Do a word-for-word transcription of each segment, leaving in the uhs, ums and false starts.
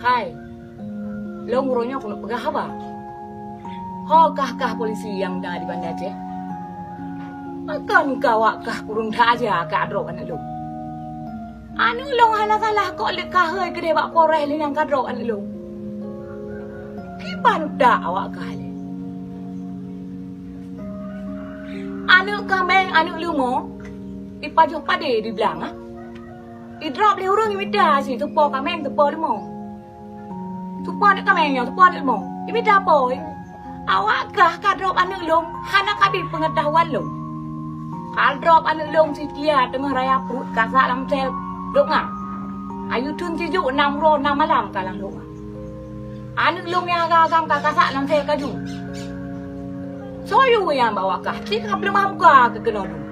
Hai, lôn uroe nyoe keuneuk peugah haba. Ho kah-kah polisi nyang na di Banda Aceh? Pakon kah awak kah kureueng that aja kah droe aneuëk lôn? Aneuëk lôn hana salah kok lé kahôi keudeh bak Polres lé nyang ka droe aneuëk lôn. Kiban utak awak kah lé? Aneuëk kaméng, aneuëk leumo, ipajoh padé di blang, ah. Idrop lé ureuëng imita si teupo kaméng, teupo leumo. Teupo aneuëk kaméng nyoe, teupo aneuëk leumo. Imita po, eh? Awak kah ka drob aneuëk lôn hana kabi peungeutahuan lôn. Ka drob aneuëk lôn sitia teungoh raya pruet kasak lam sel dok nga. Ayu thon sijuek nam uroe nam malam ka lam dok nga. Aneuëk lôn nyang agam-agam ka kasak lam sel kaju. Soe yue nyang bak awak kah? Cit ka peuleumah muka keu keunoe lôn.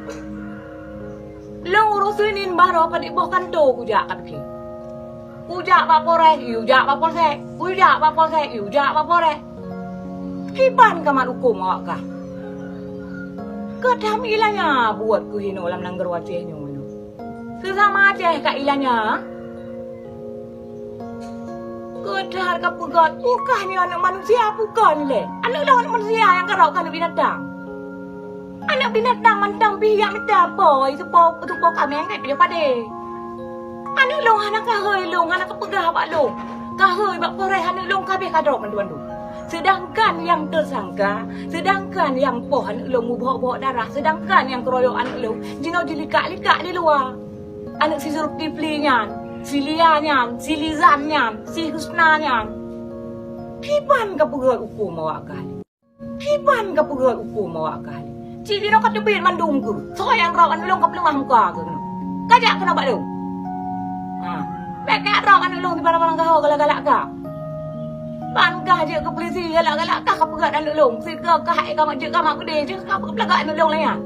Lôn uroe Senin baroe padub boh kanto kujak ka pike. Kujak bak Polres, yue jak bak Polsek. Kujak bak Polsek, yue jak bak Polres. Kiban ka mat hukôm awak kah? Keu tham ilanya buet keuhinoe lam nanggroe Aceh nyoe. Seusama Aceh ka ilanya. Keu that ka peugah, bukon nyoe aneuëk manusia, bukon lé. Aneuëk lôn aneuëk manusia nyang ka rhot keu aneuëk binatang. Aneuëk binatang mantong pih jak mita po, teupo, teupo kaméng, eh, pih padé. Aneuëk lôn hana kahôi lôn, hana kapeugah bak lôn. Kahôi bak Polres aneuëk lôn ka abéh ka drob mandum-mandum. Seudangkan nyang teusangka, seudangkan nyang poh aneuëk lôn mubhok-bhok darah, seudangkan nyang keuroyok aneuëk lôn jinoe jilikak-likak di luwa. Aneuëk si Zulkifli nyan, si Lia nyan, si Lizan nyan, si Husna nyan. Kiban ka peugah hukôm awak kah lé? Kiban ka peugah hukôm awak kah lé? Cit jinoe ka teubiet mandum keuh. Soe nyang drob aneuëk lôn ka peuleumah muka keuh keunoe. Kajak keunoe bak lôn. Ha. Bék kajak drob aneuëk lôn di barang-barang gaho galak-galak kah. Ban kah jeuet keu polisi galak-galak kah ka peugah aneuëk lôn. Sikeue kah hai kamat jeuet kamat keudeh jeuet ka peugah aneuëk lôn lé nyan.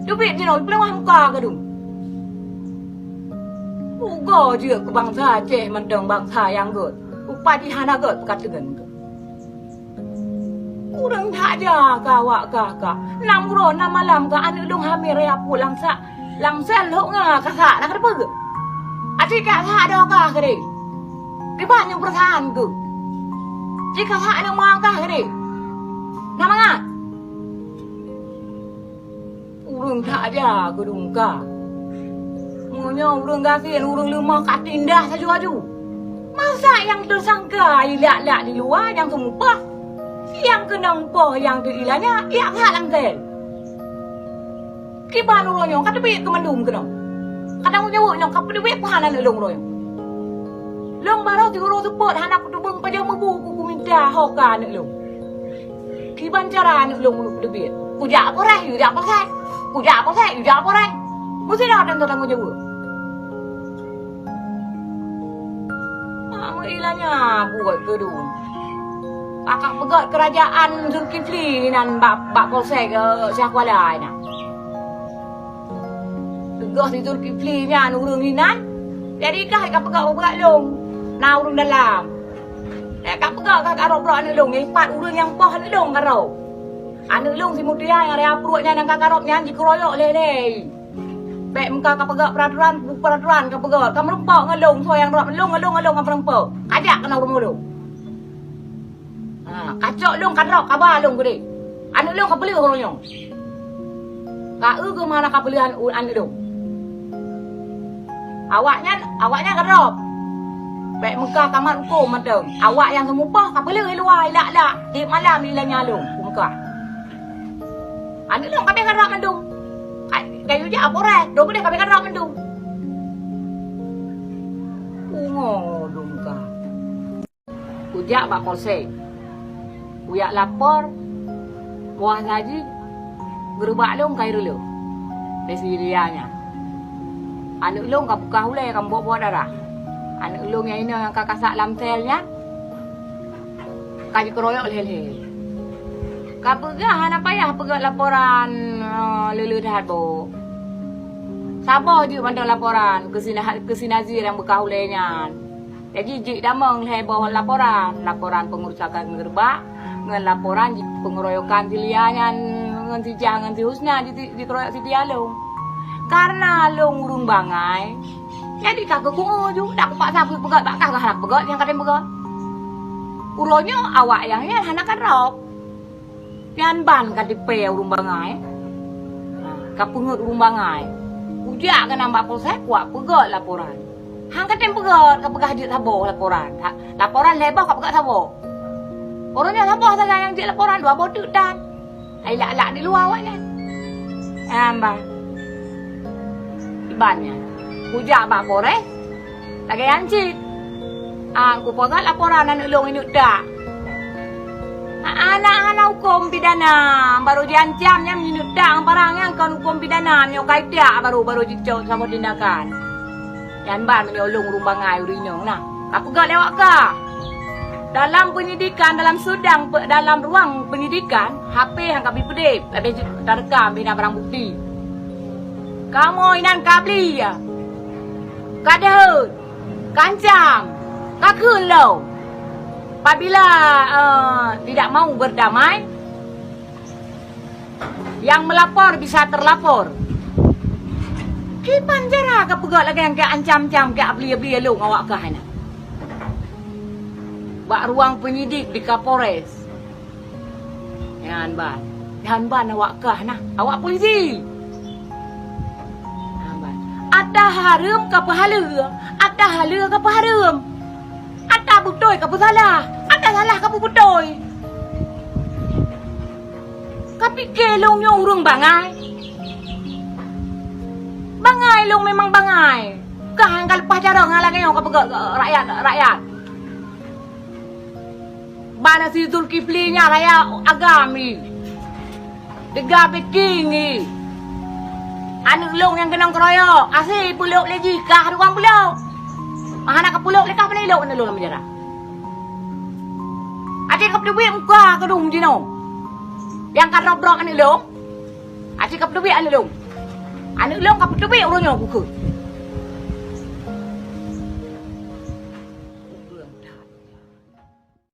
Teubiet jinoe peuleumah muka keuh dum. Ugoe jeuet keu bansa Aceh mantong bansa nyang gét. Upah jih hana gét peukateuen keuh. Ureuëng that aja kah awak kah kah. Nam uroe nam malam kah aneuëk lôn hamé raya pruet lam sak, lam sel lhok nga kasak na keudeuh. Aci kasak doh kah keudeh. Kiban nyang peurasaan keuh. Ci kasak aneuëk ma kah keudeh. Na mangat. Ureuëng that aja keudum ka. Meunyoe ureuëng gasien, ureuëng leumoh ka tindah saju-aju. Masa nyang teusangka ilak-lak di luwa nyang teumupah? Nyang keunong poh nyang teuilanya, yak that lam sel. Kiban uroe nyoe ka teubiet keu mandum keunoe. Kadang nyoe nyoe ka peudeubiet peue hana aneuëk lôn uroe nyoe. Lôn baroe siuroe seupôt hana kuteubeueng pajoh meubu ku kumita ho ka aneuëk lôn. Kiban cara aneuëk lôn ulôn peudeubiet. Kujak Polres, yue jak Polsek. Kujak Polsek, yue jak Polres. Meusidroe tanggong-tanggong jaweueb. Mak meuilanya buet keudum. Kakak peugöt keurajaan Zulkifli inan bak, bak Polsek, eh, Syiah Kuala inan. Teugöt si Zulkifli nyan ureuëng inan. Jadi kah ka peugöt-peugöt lôn. Na ureuëng dalam. Eh, ka peugah ka karop-rop aneuëk lôn, nyan pat ureuëng nyang poh aneuëk lôn karop. Aneuëk lôn si Mutia nyang raya pruet nyan nyang ka karop nyan jikeroyok lé-lé. Bèk meuka ka peugah peuraturan, peuraturan ka peugah. Ka meurumpok ngon lôn, soe nyang rop lôn, ngon lôn, ngon lôn ka meurumpok. Kajak keunoe rumoh lôn. Ha, kacok lôn ka drob, kaba lôn keudeh. Aneuëk lôn ka peuleueh uroe nyoe. Ka eu geuh mana ka peuleueh an-, aneuëk lôn. Awaknyan, awaknyan ka drob. Bèk meuka ka mat hukôm mantong. Awak nyang seumupoh ka peuleueh i luwa, ilak-lak. Tiep malam ilanya lôn, u meuka. Aneuëk lôn ka abéh ka drob mandum. Ka, ka yue jak Polres, dua beudeh ka abéh ka drob mandum. Pungo lôn ka. Kujak bak Polsek. Kujak lapor, kuasa jih, geureubak lôn ka ireuleueh. Lé si Lia nyan. Aneuëk lôn ka bukah ulèe, ka meuboh-boh darah. Aneuëk lôn nyang inoe nyang ka kasak lam sel nyan, ka jikeroyok lhèe-lhèe. Ka peugah hana payah peugöt laporan, eh, lé-lé that boh. Saboh jeuet mantong laporan keu si Na-, keu si Nazir nyang bukah ulèe nyan. Jadi, jeuet damong lhèe boh laporan, laporan peungerusakan geureubak, ngon laporan ji-, peungeroyokan si Lia nyan, ngon si Jah, ngon si Husna ji-, jikeroyok si Lia lôn. Kareuna lôn ureuëng bangai, Jadi ka keuku'ue ju, dak kupaksa peugöt bak kah, kah hana peugöt nyang ka tem peugöt. Uroe nyoe awak nyang nyan hana ka drob. Nyan ban ka tipée ureuëng bangai. Ha, ka peungeuet ureuëng bangai. Kujak keunan bak polsek, kuwak peugöt laporan. Han ka tem peugöt, ka peugah jeuet saboh laporan. Ha, laporan lhée boh ka peugöt saboh. Uroe nyoe saboh sagai nyang jeuet laporan, dua boh teuk tan. Ai lak-lak di luwa awaknyan. Nyan ban. Iban nyan. Kujak bak polres, lagée nyan cit. Ah, kupeugah laporan aneuëk lôn ineuk tak. Ah, anak hana huköm pidana, barô jiancam nyan ineuk tak ngon parang nyan kon huköm pidana, meunyoe ka itak barô, barô jicok saboh tindakan. Nyan ban meunyoe lôn ureuëng bangai ureuëng inong na. Ka peugah lé awak kah. Dalam penyidikan, dalam sidang, pe-, dalam ruang penyidikan, H P han ka bri peudeb, leubeh jeuet tarekam bina barang bukti. Kamoe inan ka bli, ya. Ka deuheut, ka ancam, ka kheun lom. Apabila, eh, tidak mau berdamai, yang melapor bisa terlapor. Kiban cara ka peugah lagée nyang ka ancam-ancam, ka bli-bli lôn awak kah na. Bak ruang penyidik di Kapolres. Nyan ban. Nyan ban awak kah na, awak polisi. Nyan ban. Ata hareuem ka peuhaleue, ata haleue ka peuhareuem. Ata beutôi ka peusalah, ata salah ka peubeutôi. Ka pike lôn nyoe ureuëng bangai? Bangai lôn memang bangai. Kah nyang ka leupah carông lagée nyoe ka peugah rakyat, rakyat. Bana si Zulkifli nyan raya agam i. Teuga beking i. Aneuëk lôn nyang keunong keroyok, asie peulok lé jih kah ruang peulok. Hana ka peulok lé kah, pane ilok aneuëk lôn lam penjara. Asie ka peuteubiet muka keudum jinoe. Nyang ka drop-drop aneuëk lôn. Asie ka peuteubiet aneuëk lôn. Aneuëk lôn ka peuteubiet uroe nyoe kukheun.